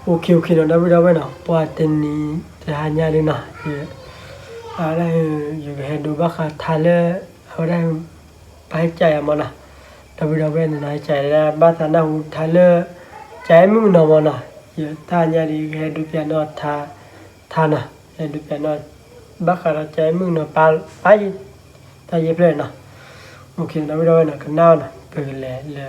အိၣ်ခ့ အိၣ်ခ့နီၤ ဒီပုၢ်ဒီဝဲၢ်နီၤ, ပှၤတနံၤတဟါညါဒုနီၤ, အဝဲဒၣ် ယကဟဲဒိဘၣ်ဃးထါလၢ အဝဲဒၣ် ပှၤဟဲကၠးယၤမၢ်နီၤ, ဒီပုၢ်ဒီဝဲၢ်နီၤ ဟဲကၠးယၤဒၣ် ဘၣ်သးနၢ်ဟူထါလၢ ကၠးအဲၣ်မုၣ်ကနီၤမၢ်နီၤ, ယတၢ်ညါဒုး ယကဟဲဒိပျးနီၤထါ ထါနီၤ, ဟဲဒိပျးနီၤ ဘၣ်ဃးဒီးကၠးအဲၣ်မုၣ်ကနီၤ ပၢ် ပၢ်ယံၤ တၢ်ယဲၢ်ဖျၢၣ်နီၤ, အိၣ်ခ့နီၤ ဒီပုၢ်ဒီဝဲၢ်နီၤ ကနၣ်အီၤနီၤ ပကလဲၤလၢ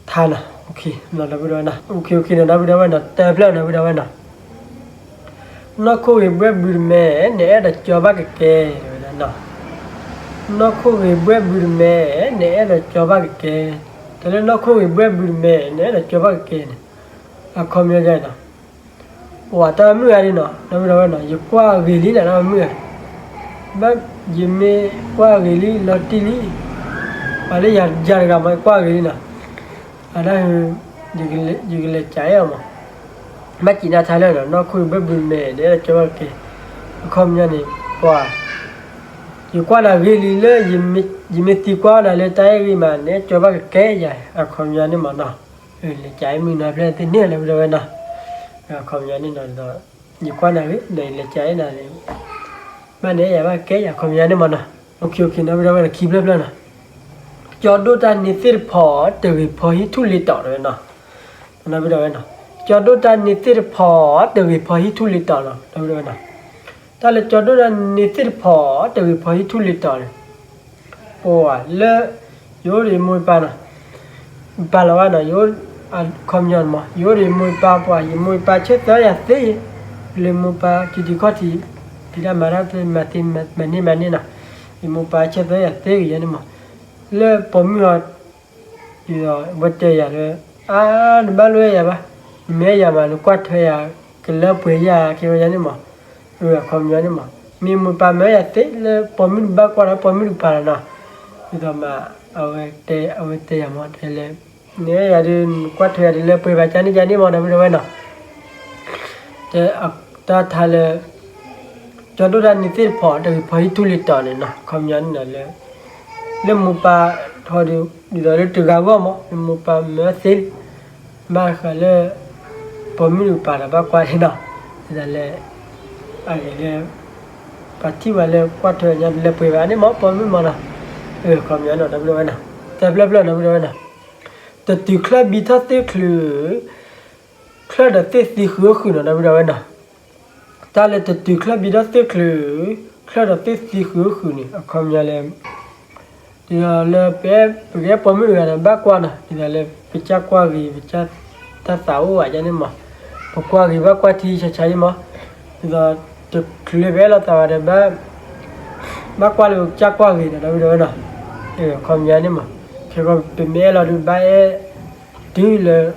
ထါနီၤ, အိၣ်ခ့နီၤ ဒီပုၢ်ဒီဝဲၢ်နီၤ, အိၣ်ခ့ အိၣ်ခ့နီၤ ဒီပုၢ်ဒီဝဲၢ်နီၤ, တၢဖျၢၣ်နီၤ ဒီပုၢ်ဒီဝဲၢ်နီၤ, နီၢ်ခိၣ်ဂ့ၤဘှဲဘုတမဲ နအဲၣ်ဒိးကၠီဘၣ်ကကဲ, တဲဝဲဒၣ်နီၤ, နီၢ်ခိၣ်ဂ့ၤဘှဲဘုတမဲ နအဲၣ်ဒိးကၠီဘၣ်ကကဲ, တၢ်လၢနီၢ်ခိၣ်ဂ့ၤဘှဲဘုတမဲ နအဲၣ်ဒိးကၠီဘၣ်ကကဲန့ၣ်, အခီပညီဒ်နီၤ ပှၤတၢ်မုၣ်ဂၤဒ်နီၤ ဒီပုၢ်ဒီဝဲၢ်နီၤ ယကွၢ်ဂ့ၤလံနီၤ တၢ်မုၣ်ဂၤ, ဘၣ် ယမ့ၢ်ကွၢ်ဂ့ၤလံ လီၤတံၢ်လံ, ပှၤလၢယၤတဂၤမ့ၢ်ကွၢ်ဂ့ၤလံနီၤ, အဒၣ် ယကလဲၤကၠးအဲၣ်အီၤမး, ဘၣ်စံးနၤထါလၢနီၤ နီၢ်ခိၣ်ဂ့ၤဘှဲဘုတမဲ နအဲၣ်ဒိးကၠီဘၣ်ကကဲ, အခီပညီန့ၣ် ပှၤ ယကွၢ်နၤဂ့ၤလံလၢ ယမ့ၢ်သံကွၢ်နၤလၢတၢ်အဲၣ်ဂ့ၤမး နအဲၣ်ကၠီဘၣ်ကကဲယၤ အခီပညီန့ၣ်မးနီၤ, လဲၤကၠးအဲၣ်မုၣ်နီၤဖျၢၣ်သ့ၣ်န့ၣ် ဒီပုၢ်ဒီဝဲၢ်နီၤ, အခီပညီန့ၣ်နီၤ ဒီး ယကွၢ်နၤဂ့ၤ ဒီးယလဲၤကၠးအဲၣ်နၤန့ၣ် ဘၣ်နအဲၣ်ယၤဘၣ်ကကဲယၤ အခီပညီန့ၣ်မးနီၤ, အိၣ်ခ့ အိၣ်ခ့နီၤ ဒီပုၢ်ဒီဝဲၢ်နီၤ ခံဖျၢၣ်ဖျၢၣ်နီၤ, ကၠီဒိၣ်တၢ်န့ၣ်သ့ၣ်တဖီ တဂ့ၤဖီဟံၣ်ထူၣ်လ့ၤတီၤ တဲဝဲနီၤ, ဒီပုၢ်ဒီဝဲၢ်နီၤ, ကၠီဒိၣ်တၢ်န့ၣ်သ့ၣ်တဖီ တဂ့ၤဖီဟံၣ်ထူၣ်လ့ၤတီၤနီၤ ဒီပုၢ်ဒီဝဲၢ်နီၤ, တၢ်လၢကၠီဒိၣ်တၢ်န့ၣ်သ့ၣ်တဖီ တဂ့ၤဖီဟံၣ်ထူၣ်လ့ၤတီၤန့ၣ် ပှၤလၢ ယအိၣ်ဒီးယမိၢ်ယပၢ်နီၤ, ပာ်လီၤဝဲနီၤ ယအိၣ် အခီပညီန့ၣ်မး ယအိၣ်ဒီးယမိၢ်ယပၢ်ပှၤ ယမိၢ်ယပၢ်ဆၢသၢယၤသ့, လၢမိၢ်ပၢ်ထံထံခီၣ်ထံး ဖံးတၢ်မၤတၢ် မၤသ့ မၤန့ၢ်မၤန့ၢ်နီၤ, ယမိၢ်ပၢ်ဆၢသၢယၤသ့ဂ့ၤယၤန့ၣ်မး, လၢပိာ်မုၣ်အီၤ ဒ်သိး ဝဲတဲယၤလၢ အါ နဘၣ်လိၣ်အဲၣ်ယၤဘၣ်, နမ့ၢ်အဲၣ်ယၤမး နကွၢ်ထွဲယၤ ကလၢပှဲၤယၤ ကဲဝဲယၤန့ၣ်မး, အခီပညီန့ၣ်မး, မ့ၢ်မိၢ်ပၢ်မ့ၢ်အဲၣ်ယၤသ့ လၢပိာ်မုၣ်တဘၣ်ကွၢ်ဒီးပိာ်မုၣ်တကပၤလီၤနီၤ, ဒ်သိးမး အဝဲတဲ အဝဲတဲယၤမး တဲလၢ နအဲၣ်ယၤဒီး နကွၢ်ထွဲယၤဒီး လၢပှဲၤဘၣ် ကန့ၣ်ကန့ၣ်မး ဒီပုၢ်ဒီဝဲၢ်နီၤ, တဲ တၢ်ထါလၢ ကၠီဒိၣ်တၢ်န့ၣ်သ့ၣ်တဖီ တဂ့ၤဖီဟံၣ်ထူၣ်လ့ၤတီၤန့ၣ်နီၤ, အခီပညီန့ၣ်နီၤလၢ လၢမိၢ်ပၢ်ထီဒီး ဒ်သိးလၢတဂၤဂီၢ်မး လၢမိၢ်ပၢ်မၢသ့လံ, ဘၣ်ဃးလၢ ပိာ်မုၣ်တကပၤဒီးဘၣ်ကွၢ်န့ၣ်နီၤ, ဒ်သိးလၢ အဂ့ၢ်လၢ ပှၤထံၣ်ဝဲလၢကွၢ်ထွဲညါလၢပှဲၤဘၣ်န့ၣ်မး ပိာ်မုၣ်မးနီၤ, အခီပညီနီၤ ဒီပုၢ်ဒီဝဲၢ်နီၤ, တၢ်ဖျၢၣ်ဖျၢၣ်နီၤ ဒီပုၢ်ဒီဝဲၢ်နီၤ, တတုၤချၢၣ်ဘံထီၣ်သ့ၣ်ချုး ချၢၣ်ဒီးသ့ၣ်သံဃုာ်အိၣ်ဃုာ်နီၤ ဒီပုၢ်ဒီဝဲၢ်နီၤ, တၢ်လၢတတုၤချၢၣ်ဘံထီၣ်သ့ၣ်ချုး ချၢၣ်ဒီးသ့ၣ်သံဃုာ်အိၣ်ဃုာ်န့ၣ် အခီပညီလၢ ဒ်သိးလၢပ ပကဲပိာ်မုၣ်တဂၤဒီးဘၣ်ကွၢ်နီၤ ဒ်သိးလၢပကစၢ်ကွၢ်ဂ့ၤ ပကစၢ် တၢ်သးအိၣ်ဘၣ်ယၤန့ၣ်မး, ပကွၢ်ဂ့ၤဘၣ်ကွၢ်ထံဆးဆးယံမး, ဒ်သိး တချုးလၢပအဲၣ်လိာ်သးဘၣ်ဒီးဘၣ် ဘၣ်ကွၢ်လၢပကစၢ်ကွၢ်ဂ့ၤန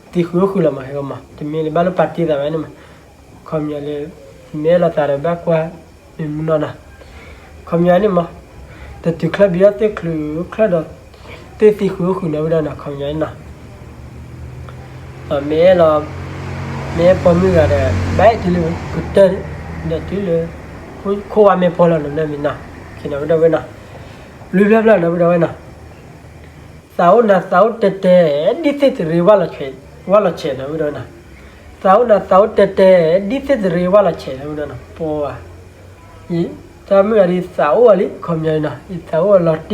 ီၤ ဒီပုၢ်ဒီဝဲၢ်နီၤ, အခီပညီန့ၣ်မး, ခဲကီးပမ့ၢ်အဲၣ်လီၤဒုးဘၣ်အဲၣ် တုၤလၢ ပသံဃုာ်အိၣ်ဃုာ်လီၤမး တုၤလၢ ပလီၤဖးလၢ သံဃုာ်အိၣ်ဃုာ်လီၤမး ဟဲကီးမး တမ့ၢ်လၢဘၣ်လိၣ်ပာ်တ့ၢ်သးဘၣ်န့ၣ်မး, ခီပညီလၢ မ့ၢ်အဲၣ်လိာ်သးဒီးဘၣ်ကွၢ် မ့ၢ်မူနီၢ်နီၤ, ခီပညီန့ၣ်မး, တတုၤချၢၣ်ဘံထီၣ်သ့ၣ်ချုး ချၢၣ်ဒီး သ့ၣ်သံဃုာ်အိၣ်ဃုာ်နီၤ ဝဲဒၣ်နီၤ ခီပညီန့ၣ်နီၤ, မ့ၢ်အဲၣ်လီၤ မ့ၢ်အဲၣ်ပိာ်မုၣ်တဂၤဒီး ဘၣ်အဲၣ်တုၤလၢကတၢၢ် ဒီးတုၤလၢ ခိၣ်ဝါမ့ၢ်ဖီလီၤနီၤ မ့ၢ်နီၤ, ခ့နီၤ ဝဲဒၣ်ဝဲနီၤ, လွံၢ်ဖျၢၣ်ဖျၢၣ်နီၤ ဝဲဒၣ်ဝဲနီၤ သးအိၣ်နၤသးအိၣ်တဲတဲ ဒ်သ့ၣ်တရံး ဝၣ်လီၤဆဲးနီၤ ဝဲဒၣ်နီၤ, သးအိၣ်နၤသးအိၣ်တဲတဲ ဒ်သ့ၣ်တရံး ဝၣ်လီၤဆဲးနီၤ ဝဲဒၣ်နီၤ, ပှၤ တၢ်မုၣ်ဂၤဒ်သးအိၣ်အီၤလံ ခီပညီနီၤ ယသးအိၣ်အီၤလီၤတံၢ်လီၤ, ပှၤလၢယသးလၢယၤတဂၤဒီး ပှၤသးအိၣ်နၤလီၤတံၢ်လံ, ဒ်သိးယသးအိၣ်ပိာ်မုၣ်တဂၤလီၤတံၢ်လံ ခီပညီန့ၣ်နီၤ, ယသးအိၣ်နၤသးအိၣ်တဲတဲလီၤ ဒ်သိး လၢသးပူၤန့ၣ် ဆၢတဲာ်သးဒီဖျၢၣ် ပမူနီၢ်လီၤမး သးအိၣ်နၤ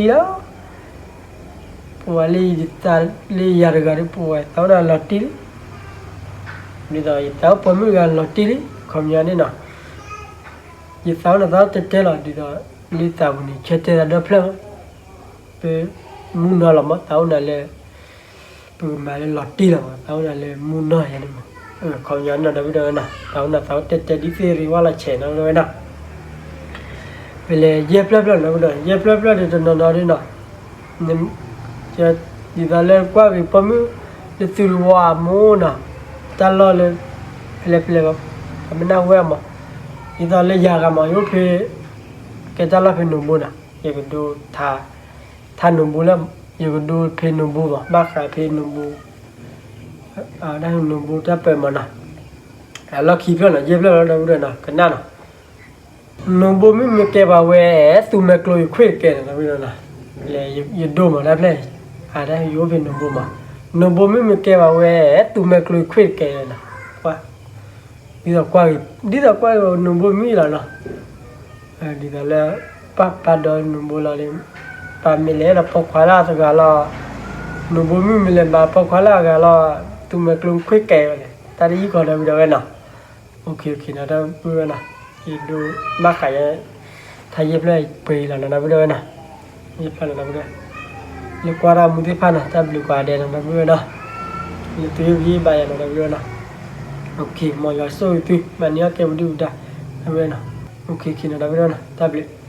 လၢ ပကမၤလၢလီၤတံၢ်လီၤမး သးအိၣ်နၤလၢမူနီၢ်ယၤန့ၣ်မး, ခီပညီနီၤ ဒီပုၢ်ဒီဝဲနီၤ သးအိၣ်နၤသးအိၣ်တဲတဲ ဒ်သ့ၣ်တရံး ဝၣ်လီၤဆဲးနီၤ ဒီပုၢ်ဒီဝဲနီၤ, ပလဲၤယဲၢ်ဖျၢၣ်ဖျၢၣ်နီၤ ဒီပုၢ်ဒီဝဲ ယဲၢ်ဖျၢၣ်ဖျၢၣ်ဒီးတနီၤနီၤဒ်နီၤ ဒ်သိးလၢကွၢ်ဂ့ၤပိာ်မုၣ် လၢသုတဝီအမိၢ်နီၤ, တၢ်လီၢ်လၢ ဖဲလဲၣ်ဖဲလဲၣ် အမနၢ်ဝဲမး, ဒ်သိးလၢယၤဂၤမး ယအိၣ်ဖဲ ကဲတၢ်လီၢ်ဖဲနိၣ်ဘိနီၤ, ယကဒိ ထါနိၣ်ဘိလၢ ယကဒိဖဲနိၣ်ဘိမး ဘၣ်ဃးဖဲနိၣ်ဘိ ဒၣ်နိၣ်ဘိတၢ်ပၢမးနီၤ, အလီၢ်ခံဖျၢၣ်နီၤ ယဲၢ်ဖျၢၣ်လီၤ ဒီပုၢ်ဒီဝဲနီၤ ကနၣ်နီၤ နိၣ်ဘိမုၣ်မ့ၢ်ကဲပှၤဝဲ သူၣ်မဲာ်ကျိၤယခွ့ၣ်တကဲနီၤ ဒီပုၢ်ဒီဝဲနီၤ, လဲၤယဒိမးတၢ်ဖျဲၣ်, အတၢ်ယအိၣ်ဖဲနိၣ်ဘိမး, နိၣ်ဘိမ့ၢ်မ့ၢ်ကဲဘၣ်ဝဲ သူမဲာ်ကျိခွ့ၣ်တကဲလီၤ, ကွၢ်, ဒ်သိးကွၢ်ဂ့ၤ, ဒ်သိးကွၢ်ဂ့ၤနိၣ်ဘိမ့ၢ်လီၤနီၤ, ဒ်သိးလၢ ပၢ်ပၢ်ဒီးနိၣ်ဘိလီၤလံ, ပၢ်မ့ၢ်လဲၤဒီးပိာ်ခွါလၢအဂၤလီၤ, နိၣ်ဘိမ့ၢ်မ့ၢ်လဲၤမၤပိာ်ခွါလၢအဂၤလီၤ, သူမဲာ်ကျိခွ့ၣ်တကဲဝဲလဲၣ်, တၢ်တယံာ်ကီးဒီပုၢ်ဒီဝဲၢ်နီၤ, အိၣ်ခ့နီၤ ဒီပုၢ်ဝဲၢ်နီၤ, ယဒိဘၣ်ဃးယဲ ထါယဲၢ်ဖျၢၣ်ပှဲၤလီၤနီၤ ဒီပုၢ်ဒီဝဲၢ်နီၤ, ယဲၢ်ဖျၢၣ်လီၤဒီပုၢ်ဒီဝဲၢ်, လၢကွၢ်တၢ်မူသ့ၣ်တဖၣ်နီၤ တၢ်ဘျုးကိးဂၤဒဲးနီၤ ဒီပုၢ်ဒီဝဲၢ်နီၤ, လၢသုဂံၢ်ဘါယၤနီၤ ဒီပုၢ်ဒီဝဲၢ်နီၤ, အိၣ်ခ့ မ်ယွၤဆိၣ်ဂ့ၤသု မၤန့ၢ်အီၣ်ကဲပဒုၣ်ပဒါ, ဒီပုၢ်ဝဲၢ်နီၤ, အိၣ်ခ့ခ့နီၤ ဒီပုၢ်ဒီဝဲၢ်နီၤ တၢ်ဘျုး